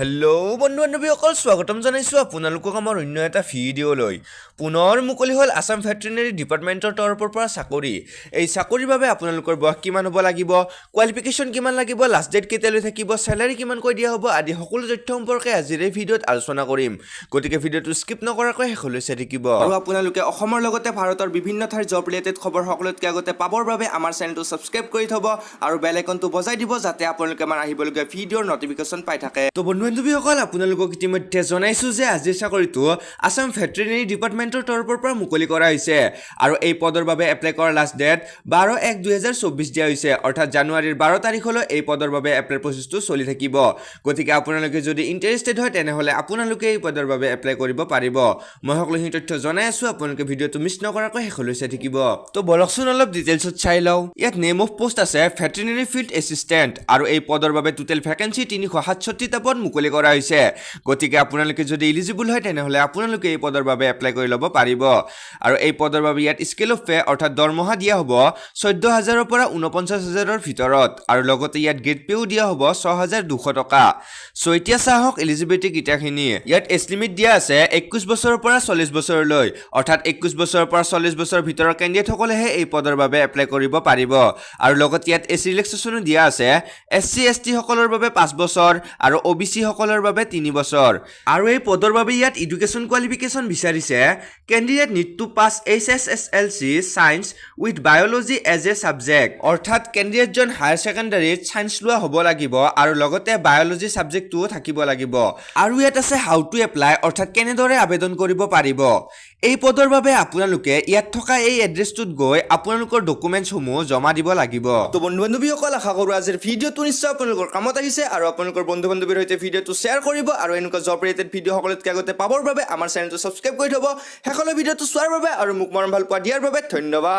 Hello' বন্ধু বান্ধৱীসকল, স্বাগতম জনাইছোঁ আপোনালোকক আমাৰ অন্য এটা ভিডিঅ'লৈ। পুনৰ মুকলি হ'ল আছাম ভেটেৰিনেৰী ডিপাৰ্টমেণ্টৰ তৰফৰ পৰা চাকৰি। এই চাকৰিৰ বাবে আপোনালোকৰ বয়স কিমান হ'ব লাগিব, কোৱালিফিকেশ্যন কিমান লাগিব, লাষ্ট ডেট কেতিয়ালৈ থাকিব, চেলাৰী কিমানকৈ দিয়া হ'ব আদি সকলো তথ্য সম্পৰ্কে আজিৰ এই ভিডিঅ'ত আলোচনা কৰিম। গতিকে ভিডিঅ'টো স্কিপ নকৰাকৈ শেষলৈ চাই থাকিব। আৰু আপোনালোকে অসমৰ লগতে ভাৰতৰ বিভিন্ন ঠাইৰ জব ৰিলেটেড খবৰ সকলোতকৈ আগতে পাবৰ বাবে আমাৰ চেনেলটো ছাবস্ক্ৰাইব কৰি থ'ব আৰু বেল আইকনটো বজাই দিব, যাতে আপোনালোকে আমাৰ আহিবলগীয়া ভিডিঅ'ৰ নটিফিকেশ্যন পাই থাকে। তো বন্ধু বান্ধৱীসকল, আপোনালোকক ইতিমধ্যে জনাইছোঁ যে আজিৰ চাকৰিটো আছাম ভেটেৰিনেৰী ডিপাৰ্টমেণ্টৰ তৰফৰ পৰা মুকলি কৰা হৈছে আৰু এই পদৰ বাবে এপ্লাই কৰাৰ লাষ্ট ডেট 12/1/2024 দিয়া হৈছে। অৰ্থাৎ জানুৱাৰীৰ 12 তাৰিখলৈ এই পদৰ বাবে এপ্লাই প্ৰচেছটো চলি থাকিব। গতিকে আপোনালোকে যদি ইণ্টাৰেষ্টেড হয়, তেনেহ'লে আপোনালোকে এই পদৰ বাবে এপ্লাই কৰিব পাৰিব। মই সকলোখিনি তথ্য জনাই আছোঁ, আপোনালোকে ভিডিঅ'টো মিছ নকৰাকৈ শেষলৈ চাই থাকিব। তো বলকচোন, অলপ ডিটেইলছত চাই লওঁ। ইয়াত নেম অফ পোষ্ট আছে ভেটেৰিনেৰী ফিল্ড এছিষ্টেণ্ট আৰু এই পদৰ বাবে টোটেল ভেকেঞ্চি 367টা পদ মুকলি কৰা হৈছে। গতিকে আপোনালোকে যদি ইলিজিবল হয়, তেনেহ'লে আপোনালোকে এই পদৰ বাবে এপ্লাই কৰি ল'ব পাৰিব। আৰু এই পদৰ বাবে ইয়াত স্কেল অফ পে অৰ্থাৎ দৰমহা দিয়া হ'ব 14,000ৰ পৰা 49,000ৰ ভিতৰত আৰু লগতে ইয়াত গ্ৰেড পে'ও দিয়া হ'ব 6200 টকা। চ' এতিয়া চাওক এলিজিবিলিটি কেইটাখিনি। ইয়াত এজ লিমিট দিয়া আছে 21 বছৰৰ পৰা 40 বছৰলৈ। অৰ্থাৎ 21 বছৰৰ পৰা 40 বছৰৰ ভিতৰৰ কেণ্ডিডেটসকলেহে এই পদৰ বাবে এপ্লাই কৰিব পাৰিব। আৰু লগতে ইয়াত এজ ৰিলেক্সেশ্যনো দিয়া আছে। এছ চি, এছ টিসকলৰ বাবে 5 বছৰ আৰু অ' বি চিসকলৰ বাবে 3 বছৰ। আৰু এই পদৰ বাবে ইয়াত এডুকেশ্যন কোৱালিফিকেশ্যন বিচাৰিছে, candidate need to pass HSSLC science with biology as a subject। অৰ্থাৎ কেণ্ডিডেটজন হায়াৰ ছেকেণ্ডাৰীত ছায়েন্স লোৱা হ'ব লাগিব আৰু লগতে বায়'লজি ছাবজেক্টটোও থাকিব লাগিব। আৰু ইয়াত আছে how to apply, অৰ্থাৎ কেনেদৰে আবেদন কৰিব পাৰিব। এই পদৰ বাবে আপোনালোকে ইয়াত থকা এই এড্ৰেছটোত গৈ আপোনালোকৰ ডকুমেণ্টছসমূহ জমা দিব লাগিব। তো বন্ধু বান্ধৱীসকল, আশা কৰোঁ আজিৰ ভিডিঅ'টো নিশ্চয় আপোনালোকৰ কামত আহিছে আৰু আপোনালোকৰ বন্ধু বান্ধৱীৰ সৈতে ভিডিঅ'টো শ্বেয়াৰ কৰিব আৰু এনেকুৱা জব ৰিলেটেড ভিডিঅ' সকলোতকৈ আগতে পাবৰ বাবে আমাৰ চেনেলটো ছাবস্ক্ৰাইব কৰি থ'ব। শেষলৈ ভিডিঅ'টো চোৱাৰ বাবে আৰু মোক মৰম ভাল পোৱা দিয়াৰ বাবে ধন্যবাদ।